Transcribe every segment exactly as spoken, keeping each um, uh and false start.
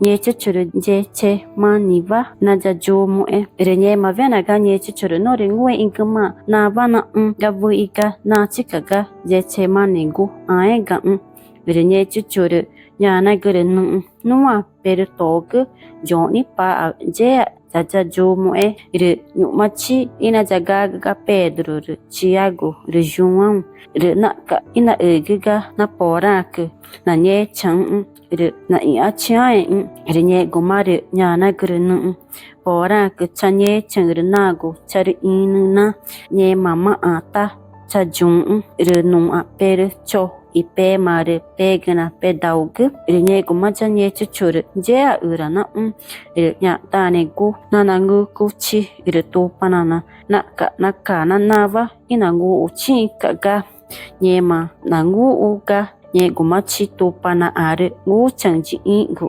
Ngechuchu rü yechemaniwa nayayumüxẽ. Rü ngẽmawena ga Ngechuchu rü norü ngúexü̃gümaã nawa naxũ ga wüxi ga nachica ga yechemanigu ãégaxü̃. Rü Ngechuchu rü ñanagürü nüxü̃: —Nuã perü togü yoxni paxa yexa yayayumüxẽ. Rü ñu̱xũchi ínayagagü ga Pedru rü Tiagu rü Yuáũ, rü naxca̱x ínaxügü ga naporaãcü nangechaü̃xü̃ rü naĩxãchiãẽxü̃. Rü ngẽxguma rü ñanagürü nüxü̃: —Poraãcü changechaü̃ rü nagu charüxĩnü na ngẽmamaã tá chayuxü̃. Rü nuxã perü cho i pema rü pegüna pedaugü. Rü ngẽxguma ya Ngechuchu rü yexaxüra naxũ, rü ñaxtaregu na nangücuchi rü Tupana na naxca̱x naca na nawa ínanguxuchiü̃ca̱x ga ngẽma nanguxu ga ngẽxgumachi Tupanaãrü ngúchaü̃ yiĩgu.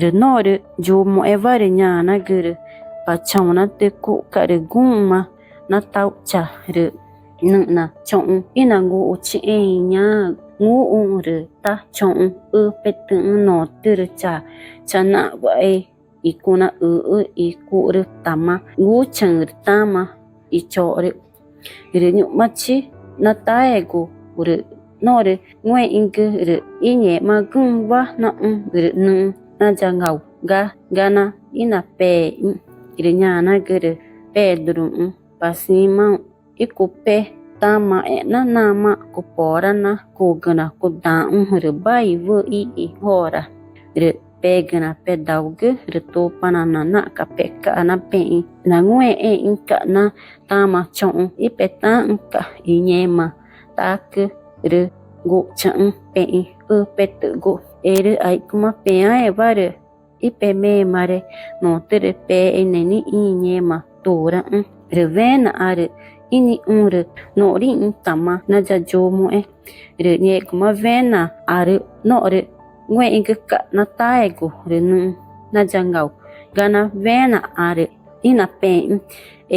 Rü norü yumüxẽwa rü ñanagürü: —Pa Choxü̃ na tücuxca̱x rü guxü̃ma natauxcha rü nüxna choxü̃ ínanguxuchixẽẽxü̃ ñaã ngúxü̃ rü tá choxü̃ üpetüxü̃ notürü cha chanaxwa̱xe i cunaxüxü̃ i curütama ngúchaü̃ rü tama i chorü. Rü ñu̱xũchi nataegu rü norü ngúexü̃gü rü íngẽxmagüxü̃wa naxũ rü nüxü̃ nayangau ga gana ínapexü̃. Rü ñanagürü Pedruxü̃: —Pa Simáũ, ícupe tama e̱xna namaã cupora na cugüna cudaxü̃ rü bai wüxi i ngora. Rü pegüna pedaugü rü Tupana na naxca̱x peca̱x na pexü̃ nangúexẽẽxü̃ca̱x na tama choxü̃ ípetaxü̃ca̱x i ngẽma tacü rü guxchaxü̃ pexü̃ üpetügu. Erü aixcüma peãẽwa rü ípememare notürü pexü̃ne nixĩ i ngẽma turaxü̃. Rü wenaxarü ínixũ rü noxrixü̃tama nayayumüxẽ. Rü ngẽxguma wenaxarü norü ngúexü̃güca̱x nataegu rü nüxü̃ nayangau ga na wenaxarü ínapexü̃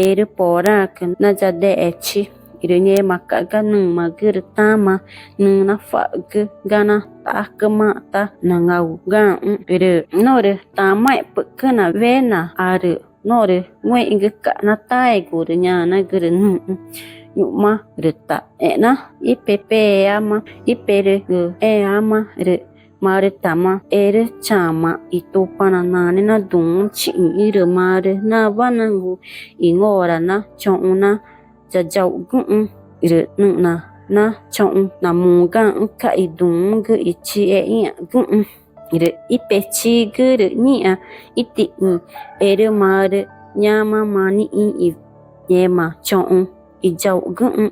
erü poraãcü nayadexechi. Rü ngẽmaca̱x ga nümagü rü tama nüxü̃ nacua̱xgü ga na tacümaã tá nangaugaxü̃. Rü norü tamaxẽ̱xpü̱xcüna wenaxarü norü ngúexü̃güca̱x nataegu rü ñanagürü nüxü̃: —Ñu̱xma rü ta e̱xna ípepeama íperügüeama rü marü tama erü chama i Tupana Nane na duü̃xü̃ chixü̃ rü marü nawa nangu i ngora na choxü̃ na yayauxgüxü̃ rü nüxna na choxü̃ namugaxü̃ca̱x i duü̃xü̃gü i chixexü̃ã̱xgüxü̃. Rü ípechigü rü ngĩxã ítixü̃ erü marü ñamama nixĩ i ngẽma choxü̃ iyauxgüxü̃.